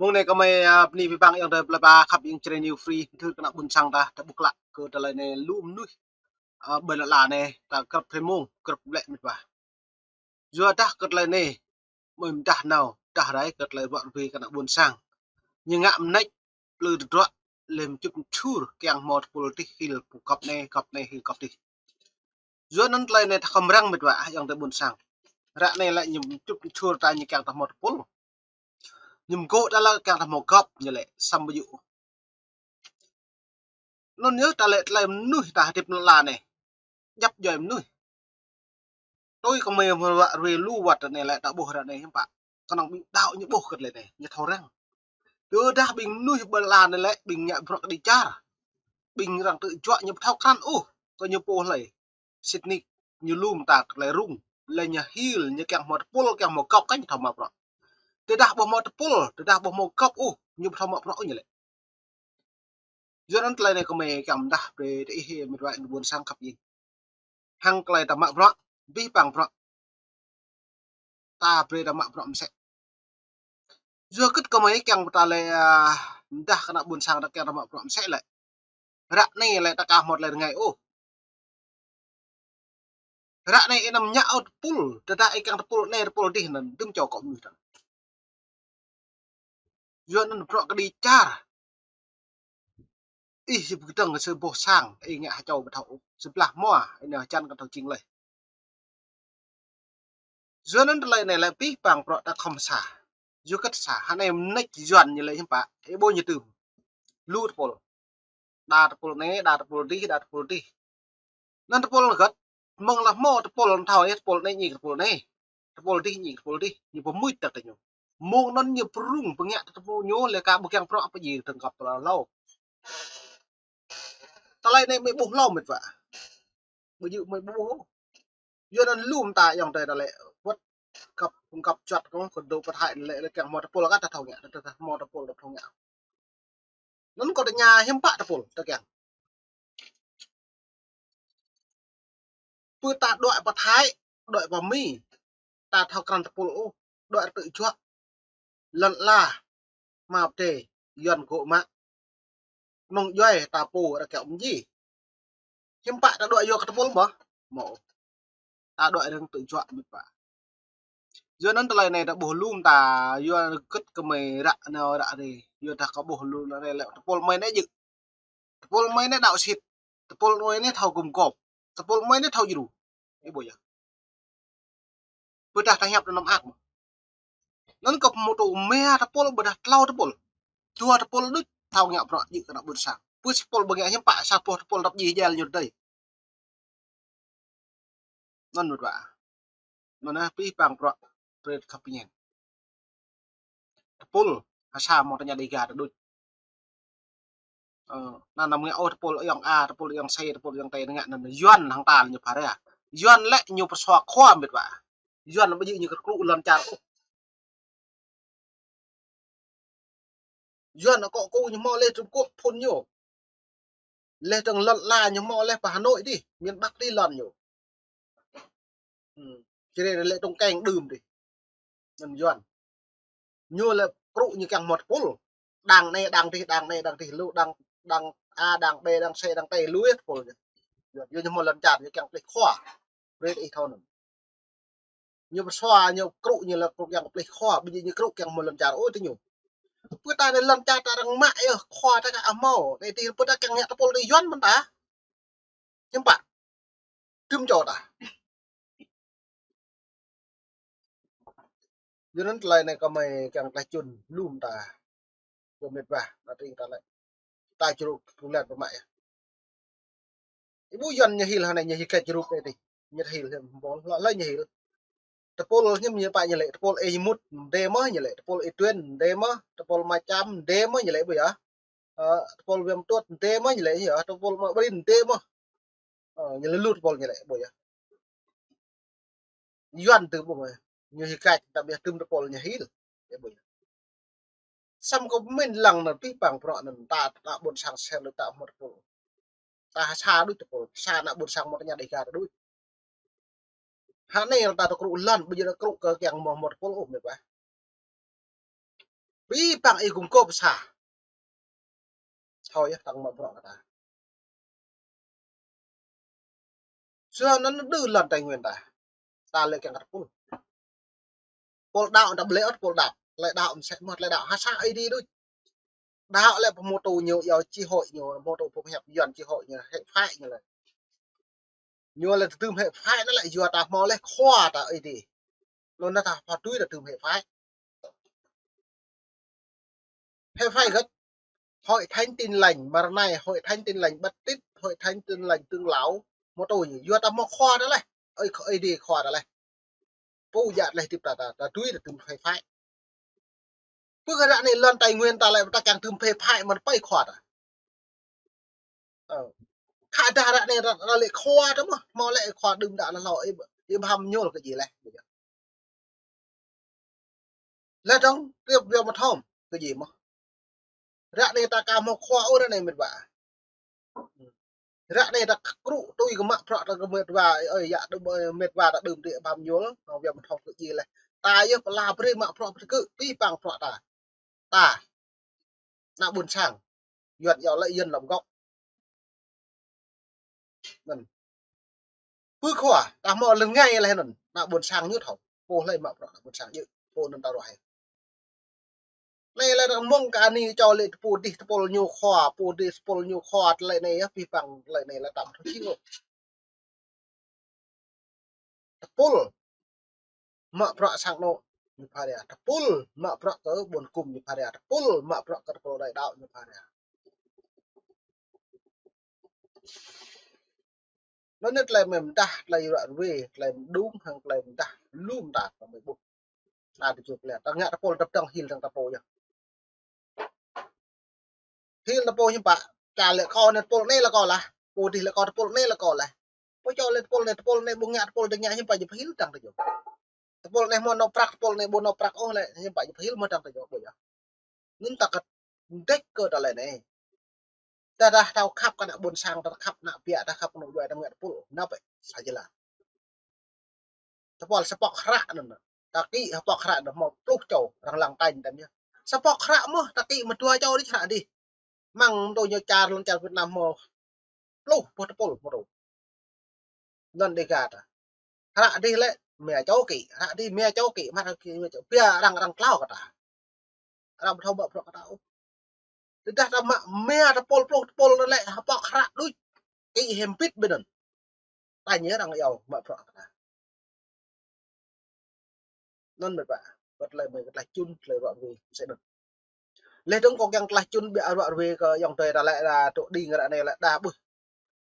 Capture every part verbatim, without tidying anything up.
Mông anai kơmơi, a, bơni abih bang ayŏng adơi plơi pla khăp ing čơrê New Free, thưa kơ ană ƀôn sang ta, ta ƀuh klă kơ tơlơi anai lu mơnuih, a, ƀơi lŏn ala anai, ta grăp hrơi mông, grăp lĕ met wa. Yua dah kơ tơlơi anai, mơi mơdah nao, dah rai kơ tơlơi ruă rơwe kơ ană ƀôn sang. Ñu ngă mơneč, plư tơdruă, lĕ mơčŭt mơčur, kiăng hmâo tơpul dih hil, pơgŏp anai, gŏp anai, hil gŏp dih. Yua anŭn tơlơi anai ta khŏm răng met wa, ayŏng adơi ƀôn sang. Ră anai lĕ ñu mơčŭt mơčur ta ñu kiăng ta hmâo tơpul. Ñu mơgŏ ta lĕ kiăng ta hmâo gŏp ñu lĕ, samơ̆ ƀu djơ̆. Anŭn yơh ta lĕ tơlơi mơnuih ta hơdip lŏn ala anai. Djăp djuai mơnuih. Tui kơmơi mơ̆ ruă rơwe lu wơ̆t anai lĕ ta ƀuh ră anai hiư̆m pă. Kơnơ̆ng ƀing đaŏ ñu ƀuh kơ tơlơi anai, ñu thâo răng. Tơdah ƀing mơnuih ƀơi lŏn ala anai lĕ, ƀing ngă bruă kơđi čar. Ƀing arăng tơjuă ñu ƀu thâo krăn ôh, kơ ñu pô hlơi. Sĭt nik, ñu lŏm ta kơ tơlơi rŭng. Lĕ ñu hil, ñu kiăng hmâo tơpul, kiăng hmâo gŏp kơ ñu thâo mă bruă. Tơdah ƀu hmâo tơpul, tơdah ƀu hmâo gŏp ôh, ñu ƀu thâo mă bruă ôh ñu lĕ. Yua anŭn tơlơi anai kơmơi kiăng mơdah brơi tơ ih met wa ƀôn sang khăp ing. Hăng tơlơi ta mă bruă, abih bang bruă. Ta brơi ta mă bruă mơsĕ. Yua kơ kơmơi kiăng ta lĕ, a, mơdah kơ ană ƀôn sang ta kiăng ta mă bruă mơsĕ lĕ. Ră anai lĕ ta aka hmâo tơlơi rơngai ôh. Ră anai ih anăm ngă ôh tơpul, tơdah ih kiăng tơpul anai tơpul dih anŭn, dŭm čô kơ mơnuih ta. Yua anŭn bruă kơđi čar. Ih, ih pơkơdơ̆ng kơ sa boh sang, ih ngă ha čô ƀu thâo ôh. Sa blah hmua, ih nao hơjăn kơ thâo jing laih. Yua anŭn tơlơi anai lĕ abih bang bruă ta khŏm sa. Yua kơ sa, hơnai mơneč Yuan ñu lĕ hiư̆m pă, ih ƀuh ñu tŭm. Lu tơpul. Đa tơpul anai, đa tơpul dih, đa tơpul dih. Anŭn tơpul anŭn gơ̆t, mơ̆ng lĕ hmâo tơpul anŭn thâo ih tơpul anai ñi tơpul anai. Tơpul dih ñi tơpul dih, ñu pơmŭt tơ̆ tơ ñu. Mông anŭn ñu pơrŭng pơngă tơpul ñu lĕ ka ƀu kiăng bruă pơjing tơngkăp tơlơi hlâo. Tơlơi anai mơi ƀuh hlâo met wa. Ƀu djơ̆ mơi ƀuh ôh. Yua anŭn lŏm ta ayŏng adơi ta lĕ wơ̆t gŏp, gŏp juăt kơ, kơ dŏ pơthai lĕ, lĕ kiăng hmâo tơpul kơ ta thâo ngă, ta, ta hmâo tơpul ta thâo ngă. Anŭn kơ tơña hiư̆m pă tơpul ta kiăng. Pơ ta đuaĭ pơ Thái, đuaĭ pơ Mi, ta thâo krăn tơpul ôh, đuaĭ rơtư̆ juă. Lŏn ala, hmâo pơdai, Yuan gŏ mă. Mơ̆ng djuai ta pô rơkâo mơji. Hiư̆m pă ta đuaĭ yua kơ tơpul mơ̆? Mơ̆. Ta đuaĭ rơ̆ng tơ̆ juă met wa. Yua anŭn tơlơi anai ta ƀuh lŏm ta, yua kơ kơmơi ră nao ră rê. Yua dah kơ ƀuh lŏm ră rê lĕ tơpul mơi anai djơ̆. Tơpul mơi anai đaŏ sĭt. Tơpul mơi anai thâo gum gŏp. Tơpul mơi anai thâo djru. Ih ƀuh yơh. Ƀôdah ta hiăp anăm mơak mơ̆. Anŭn kơ pơmŭt tŭ mă tơpul, ƀôdah tlâo tơpul. Dua tơpul đôč thâo ngă bruă djơ̆ kơ ană ƀôn sang. Pơ sa tơpul ƀu ngă hiư̆m pă, sa boh tơpul tăp djai jel ñu dơi. Anŭn met wa. Anŭn yơh abih bang bruă brơi khăp ing. Tơpul, ha sa mơ̆ tơña Dega ta đôč. Ơ, anăm ngă ôh tơpul ayŏng A, tơpul ayŏng C, tơpul ayŏng T, ngă anŭn Yuan hăng ta ñu phara. Yuan lĕ ñu pơsua khua met wa. Yuan ƀu djơ̆ ñu kơ krŭ lŏn čar ôh. Yuan akŏ kơ ñu hmâo lĕ Trung Quốc phŭn ñu. Lĕ tơ̆ng lŏn ala ñu hmâo lĕ pơ Hà Nội dih, miền Bắc dih lŏn ñu. Hmm. Čơrê lĕ tơ̆ng keng đưm dih. Anŭn Yuan. Ñu lĕ krŭ ñu kiăng hmâo tơpul. Đảng anai, đảng dih, đảng anai, đảng dih, lu đảng, đảng A, đảng B, đảng C, đảng T, lu yơh tơpul ñu. Yuan, yua ñu hmâo lŏn čar, ñu kiăng pơplih khua. Brơi ih thâo anŭn. Ñu pơsua, ñu krŭ, ñu lĕ krŭ kiăng pơplih khua, ƀu djơ̆ ñu krŭ kiăng hmâo lŏn čar ôh tơ ñu. Pơ ta anai lŏn čar ta arăng mă yơh, khua ta ka hmâo. Anai dih pơ ta kiăng ngă tơpul tơ Yuan mơ̆n ta. Hiư̆m pă. Dŭm čô ta. Yua anŭn tơlơi anai kơmơi kiăng tlaih čun lŏm ta. Kơ met wa, ta tring ta lĕ. Ta čruk, tơlơi pơmă yơh. Ih ƀuh Yuan ñu hil hơnai ñu hil kĕ čruk anai dih. Ñu hil hơnai ƀôl, lŏ lĕ ñu hil. Tơpul ñu ñu pă ñu lĕ, tơpul ih mŭt, dê mơ̆ ñu lĕ, tơpul ih tuen, dê mơ̆, tơpul ma čăm, dê mơ̆ ñu lĕ ƀu yơh. Ơ, tơpul wem tuăt, dê mơ̆ ñu lĕ yơh, tơpul ma brin, dê mơ̆. Ơ, ñu lĕ lu tơpul ñu lĕ ƀu yơh. Yuan tơ ƀu mơ̆, ñu hil kĕ, ta ƀiă tŭm tơpul ñu hil. Yơh ƀu yơh. Samơ̆ kơ pơmĭn lăng anŭn abih bang bruă anŭn ta, ta ƀôn sang sel ta hmâo tơpul. Ta ha sa đôč tơpul, sa ană ƀôn sang mơ̆ tơña Dega ta đôč. Hơnai ta tơ krŭ lŏn, ƀu djơ̆ ta krŭ kơ kiăng hmâo hmâo tơpul ôh met wa. Pĭ păng ih gum gôp sa. Thâo yơh, tăng mă bruă kơ ta. Sua anŭn đơ lŏn Tây Nguyên ta. Ta lĕ kiăng kơ tơpul. Tơpul đaŏ ta ƀu lĕ ôh tơpul đaŏ. Tơlơi đaŏ mơsĕ mơ̆ tơlơi đaŏ ha sa Ơi Adai đôč. Đaŏ lĕ pơhmutu ñu yua chi hội ñu, pơhmutu pơhiăp Yuan chi hội ñu, hệ phái ñu lĕ. Ñu lĕ tơdưm hệ phái anŭn lĕ yua ta hmâo lĕ khua ta Ơi Adai. Anŭn ta pha tui tơdưm hệ phái. Hệ phái gơ̆t. Hội Thánh Tin Lành, mơ̆ng anai Hội Thánh Tin Lành Baptist, Hội Thánh Tin Lành Trưởng Lão, pơhmutu ñu yua ta hmâo khua ta lĕ. Ơi, Ơi Adai khua ta lĕ. Pô djă lĕ tip ta, ta, ta tui tơdưm hệ phái. Pơ kơ ră anai lŏn Tây Nguyên ta lĕ ta kiăng tơdưm hệ phái mơ̆n pơi khua ta. Ơ. Khă dah ră anai ră, ră lĕ khua ta mơ̆, hmâo lĕ khua đưm đă lă hlâo, ih, ih ƀu hăm ñuôl kơ djai lĕ. Lĕ dong, kiăng biă mơ̆ thom, kơ djai mơ̆. Ră anai ta aka hmâo khua ôh ră anai mĕt wa. Ră anai ta kru tui kơ mă bruă ta kơ mĕt wa, ơi, yă đưm, ơi, mĕt wa ta đưm đĭ ƀăm ñuôl, nao biă mơ̆ thom kơ djai lĕ. Ta yơh pơala brơi mă bruă pơkă, pĭ păng bruă ta. Ta. Ană ƀôn sang. Yuan yua lĕ Yuan lăm gŏk. Anŭn. Pơ khua, ta hmâo lơngai lĕ anŭn. Ană ƀôn sang ñu thâo. Pô hlơi mă bruă ană ƀôn sang djơ̆. Pô anŭn ta ruah. Anai lĕ arăng mơ̆ng kơ anai čô lĕ tơpul dih tơpul ñu khua, pô dih tơpul ñu khua tơlơi anai yơh pĭ păng tơlơi anai lĕ tam thâo čih ôh. Tơpul mă bruă sang anŏ ñu pha ria. Tơpul mă bruă kơ ƀôn kŭm ñu pha ria. Tơpul mă bruă kơ tơpul đai đaŏ ñu pha ria. Anŭn yơh tơlơi mơ̆ng mơdah, tơlơi ruă ruê, tơlơi mơđung, hăng tơlơi mơdah, lŏm ta, ta mơ̆ ƀuh. Ta tơjuh klĕ, ta ngă tơpul tơpdơ̆ng hil dơ̆ng ta pô yơh. Hil ta pô hiư̆m pă, ta lĕ kâo anai tơpul anai lĕ kâo lah, pô dih lĕ kâo tơpul anai lĕ kâo lah. Pô čô lĕ tơpul anai, tơpul anai ƀu ngă tơpul dơ̆ng ngă hiư̆m pă ñu pơhil dơ̆ng ta juh. Tơpul anai hmâo nao prăk, tơpul anai ƀu nao prăk ôh lĕ, hiư̆m pă ñu pơhil mơ̆ dơ̆ng ta juh ƀu yơh. Anŭn ta kơt đĕč kơ tơlơi anai. Ta dah thâo khăp kơ ană ƀôn sang, ta khăp ană biă, ta khăp kơ ană djuai, ta ngă tơpul. Nao pĕ, sa jơlan. Tơpul sa pŏk hră anŭn. Ta kĭ sa pŏk hră anŭn hmâo pluh čô, arăng lăng tañ tơm yơh. Sa pŏk hră mơ̆, ta kĭ mơ̆ dua čô đôč hră dih. Mơ̆ng mơ̆ tui ñu čar lŏn čar Việt Nam hmâo pluh boh tơpul mơ̆ tui. Anŭn Dega ta. Hră dih lĕ, mia čô kĭ, hră dih mia čô kĭ, mă hră kĭ mia čô. Biă arăng, arăng klâo kơ ta. Arăng ƀu thâo mă bruă kơ ta ôh. Tơdah ta mă mia tơpul pluh tơpul anŭn lĕ, sa pŏk hră đôč. Kĭ hơmbĭt ƀơi anŭn. Tañ yơh arăng iâu mă bruă kơ ta. Anŭn mĕt wa, kơ tơlơi mơi kơ tơlơi čun, tơlơi ruă ruê, mơsĕ anŭn. Leh dơ̆ng kâo kiăng tơlơi čun biă ruă ruê kơ ayŏng adơi ta lĕ, đa tŏ đing ră anai lĕ đa ƀuh.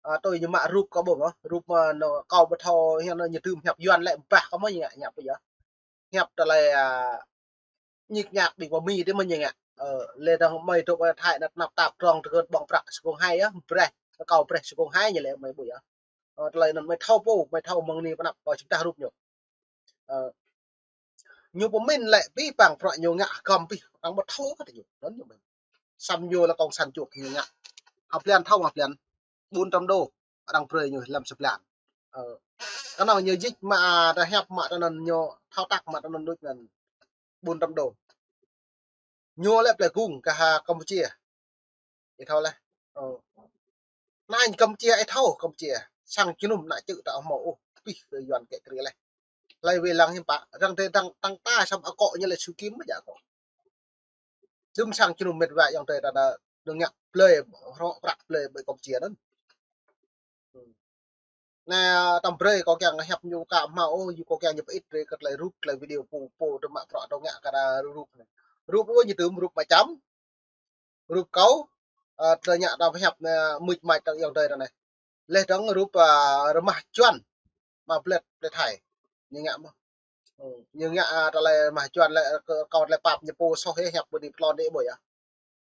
Ơ, tui ñu mă rup kâo ƀơ̆ng ôh, rup mơ̆ anŭn kâo ƀu thâo hiư̆m anŭn ñu tơdưm hiăp Yuan lĕ ƀah kâo mơ̆ ñu ngă hiăp ƀu yơh. Hiăp tơlơi, ơ, ñik ñak ƀing pơ Mi dih mơ̆ ñu ngă. Ơ, leh dơ̆ng mơi dŏ pơ Thái anŭn tơnap tap trong tơgơ̆t ƀơ̆ng prăk sơkông hai yơh, brơi, kâo brơi sơkông hai ñu lĕ mơi ƀu yơh. Ơ, tơlơi anŭn mơi thâo pô, mơi thâo mơ̆ng anai pơ anăp kâo čơdah rup ñu. Ơ, ñu pơmĭn lĕ pĭ păng bruă ñu ngă hơgŏm pĭ, arăng ƀu thâo kơ tơ ñu, anŭn ñu mĭn. Samơ̆ ñu lĕ cộng sản chuột ñu ngă. Hơblan thâo hơblan, ƀun trăm đô, arăng brơi ñu lăm sa blan. Ơ, kơnơ̆ng ñu jik mă ta hiăp mă tơ anŭn ñu thâo tak mă tơ anŭn đôč anŭn ƀun trăm đô. Ñu lĕ plei gung kơ ha Campuchia. Ih thâo leh. Ơ. Anai Campuchia ih thâo, Campuchia. Sang jơnum ană čư̆ ta hmâo ôh, pĭ kơ Yuan kĕ krê leh. Hlơi wai lăng hiư̆m pă, arăng tơ tăng, tăng ta samơ̆ akŏ ñu lĕ Sukim mơ̆ jak akŏ. Dŭm sang jơnum mĕt wa ayŏng adơi ta đa, đa ngă blơi, hrŏ prăk blơi ƀơi Campuchia anŭn. Anai, tơm brơi kâo kiăng hiăp ñu ka hmâo ôh, yua kâo kiăng ñu pơit brơi kơ tơlơi rup, tơlơi video pô, pô tơ mă bruă tơ ngă kơ đa rup anai. Rup ôh ñu tơm rup mơčăm. Rup kâo, ơ, tơlơi ngă ta pơhiăp anai mưč mač tơ ayŏng adơi ta anai. Leh dơ̆ng rup, ơ, rơmah Yuan, mă blĕt, blĕt Thái. Ñu ngă mơ̆. Ơ, ñu ngă, ơ, tơlơi rơmah Yuan lĕ, ơ, kơ, kơ tơlơi pap ñu pô soh yơh hiăp ƀu đĭ pơtlon đĭ ƀu yơh.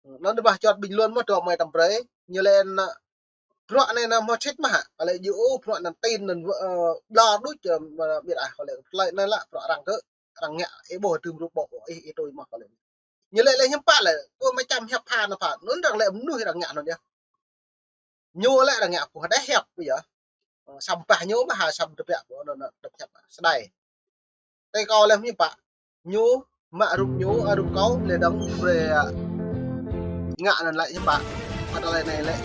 Anŭn rơmah Yuan bình luận mơ̆ dŏ mơi tơm brơi, ñu lĕ anŭn, bruă anai anŭn mơ̆ sĭt mơ̆ hă. Kơ lĕ yua ôh bruă anŭn tin anŭn, ơ, ƀlŏr đôč, ơ, ƀiădah kơ lĕ tơlơi anŭn lă bruă arăng kơ, arăng ngă, ih ƀuh tơm rup ƀô̆, ih, ih tui mơ̆ kơ lĕ. Ñu lĕ lĕ hiư̆m pă lĕ, kơ mơčăm hiăp pha anŭn pha, anŭn arăng lĕ mơnuih arăng ngă anŭn yơh. Ñu lĕ arăng ngă pô hơdeh hiăp ƀu yơh. Ơ, samơ̆ pah ñu mơ̆ ha samơ̆ tơbiă ƀu anŭn, anŭn tơbiă hiăp sơdai. Tơ kâo lĕ hiư̆m pă, ñu Mă rup ñu, a, rup kâo, lĕ dong brơi, a, ngă anŭn lĕ hiư̆m pă. Kơ tơlơi anai lĕ,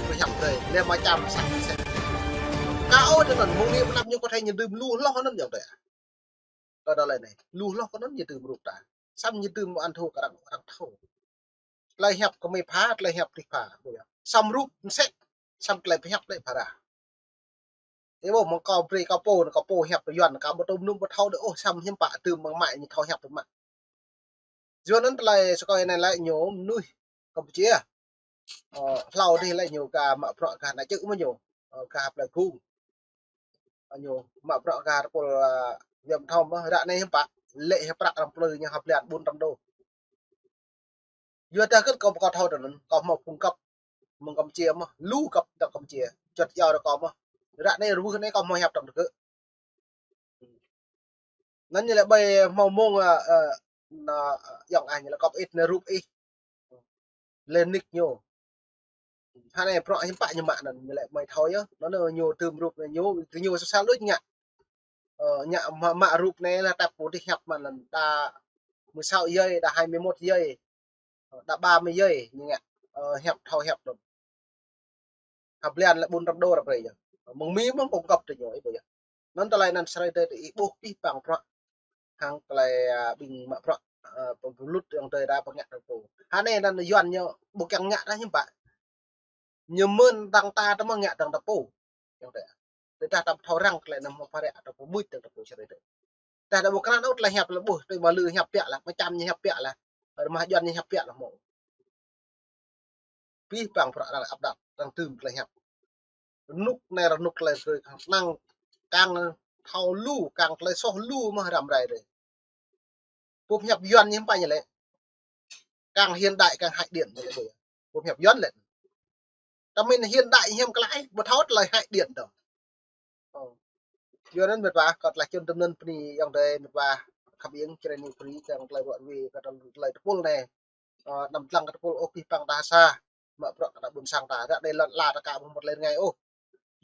brơi hiăp brơi, lĕ mă čăm săk sĕk. Ka ôh tơ anŭn, mơ̆ng anai pơ anăp ñu kơ thâo ñu dưm lu hloh anŭn yơh tơ. Kơ tơlơi anai, lu hloh kơ anŭn ñu dưm rup ta. Samơ̆ ñu dưm mă ăn thâo kơ arăng, arăng thâo. Tơlơi hiăp kơ mơi pha, tơlơi hiăp tih pha. Samơ̆ rup mơsĕ, samơ̆ tơlơi pơhiăp lĕ pha ră. Ih ƀuh mơ̆ng kâo brơi kâo pô, kâo pô hiăp pơ Yuan, kâo ƀu tŭ mơnŭm ƀu thâo đơi ôh, samơ̆ hiư̆m pă dưm mơ̆ng mă ñu thâo hiăp pơ mă. Yua anŭn tơlơi sơkơi anai lĕ ñu mơnuih Kampuchia. Ơ, hlâo adih lĕ ñu ka mă bruă ka ană čư̆ mơ̆ ñu. Ơ, ka plơi Gung. Ơ, ñu mă bruă ka tơpul, ơ, Việt Nam mơ̆, ră anai hiư̆m pă, lĕ hiăp prăk arăng plư ñu ha blan ƀun trăm đô. Yua dah kơ kâo ƀu kâo thâo tơ anŭn, kâo hmâo phung găp mơ̆ng Kampuchia mơ̆, lu găp dŏ Kampuchia, čuăt yua rơ kâo mơ̆. Ră anai rơwưh anai kâo hmâo hiăp tăm tơgơ̆. Anŭn ñu lĕ ƀơi hmâo mông, ơ, ơ, na, ơ, yŏng ah ñu lĕ kâo pơit anai rup ih. Lĕ nick ñu. Ha anai bruă hiư̆m pă ñu mă anŭn ñu lĕ mơi thâo yơh. Anŭn ñu dưm rup anai ñu, ñu sơsal đôč ngă. Ơ, ngă mă, mă rup anai lĕ tap pô dih hiăp mă anŭn đa mười sáu giây, đa hai mươi mốt giây. Ơ, đa ba mươi giây ñu ngă, ơ, hiăp thâo hiăp anŭn. Ha blan lĕ ƀun trăm đô ră brơi yơh. Mơ̆ng Mi mơ̆ kâo găp tơ ñu, ih ƀuh yơh. Anŭn tơlơi anŭn sơrơi tơ ih ƀuh pih pang bruă. Hăng tơlơi, a, ƀing mă bruă, a, pơbơlut yŏng tơi đa pơngă tơpul. Ha anai anŭn Yuan ñu ƀu kiăng ngă dah hiư̆m pă. Ñu mơ̆n dăng ta tơ mơ̆ ngă dăng tơpul. Yŏng tơi. Tơdah ta ƀu thâo răng tơlơi anŭn hmâo pha ră tơpul mưč dăng tơpul sơrơi tơ. Tơdah ƀu krăn ôh tơlơi hiăp lĕ ƀuh, tui mă lư hiăp biă lah, mă čăm ñu hiăp biă lah. Rơmah Yuan ñu hiăp biă lah hmâo. Pih pang bruă arăng áp đặt, arăng dưm tơlơi hiăp. Rơnŭk anai rơnŭk tơlơi brơi kang năng, kang thâo lu, kang tơlơi soh lu mơ̆ răm rai rơi. Phung hiăp Yuan ñu hiư̆m pă ñu lĕ. Kang hiện đại kang hại điện ñu lĕ ƀuh. Phung hiăp Yuan lĕ. Tơmĭn hiện đại hiam klă ih, ƀu thâo tơlơi hại điện dong. Ơ. Yua anŭn mĕt wa, kơ tơlơi čun tơm anŭn bơni yŏng tơi mĕt wa khăp ieng čơrê ni free kơ tơlơi ruă ruê kơ tơlơi tơpul anai. Ơ, anăm lăng kơ tơpul ôh pih pang ta sa. Mă bruă kơ ta ƀôn sang ta. Ră anai lŏn ala ta ka ƀu hmâo tơlơi rơngai ôh.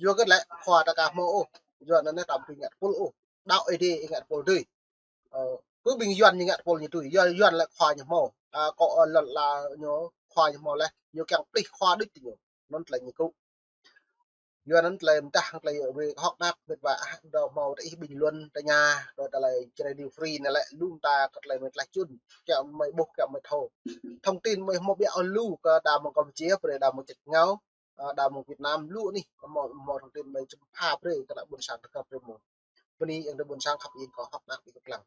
Yua kơ lĕ khua ta ka hmâo ôh. Yua anŭn anai ta ƀu ngă tơpul ôh. Đaŏ Ơi Adai ngă tơpul dưi. Ơ, pơ ƀing Yuan ñu ngă tơpul ñu dưi. Yua Yuan lĕ khua ñu hmâo. A, kơ, ơ, lŏn ala ñu khua ñu hmâo lĕ. Ñu kiăng plih khua đôč tơ ñu. Anŭn tơlơi ñu kŭ. Yua anŭn tơlơi mơdah tơlơi wê hŏk nak mĕt wa ah dŏ hmâo tơ ih bình luận tơ ñu, dŏ tơlơi čơrê ni free anai lĕ lu ta kơ tơlơi mơi tlaih čun. Kiăng mơi ƀuh kiăng mơi thâo. Thông tin mơi hmâo biă ôh lu kơ đa mơ̆ng Kampuchia, brơi đa mơ̆ng Čêč Ngao, a, đa mơ̆ng Việt Nam lu anih hmâo, hmâo thông tin mơi čem pha brơi kơ ană ƀôn sang tơkă brơi mơ̆n. Bơni yŏng tơi ƀôn sang khăp ieng kơ hŏk nak ƀing kơplang.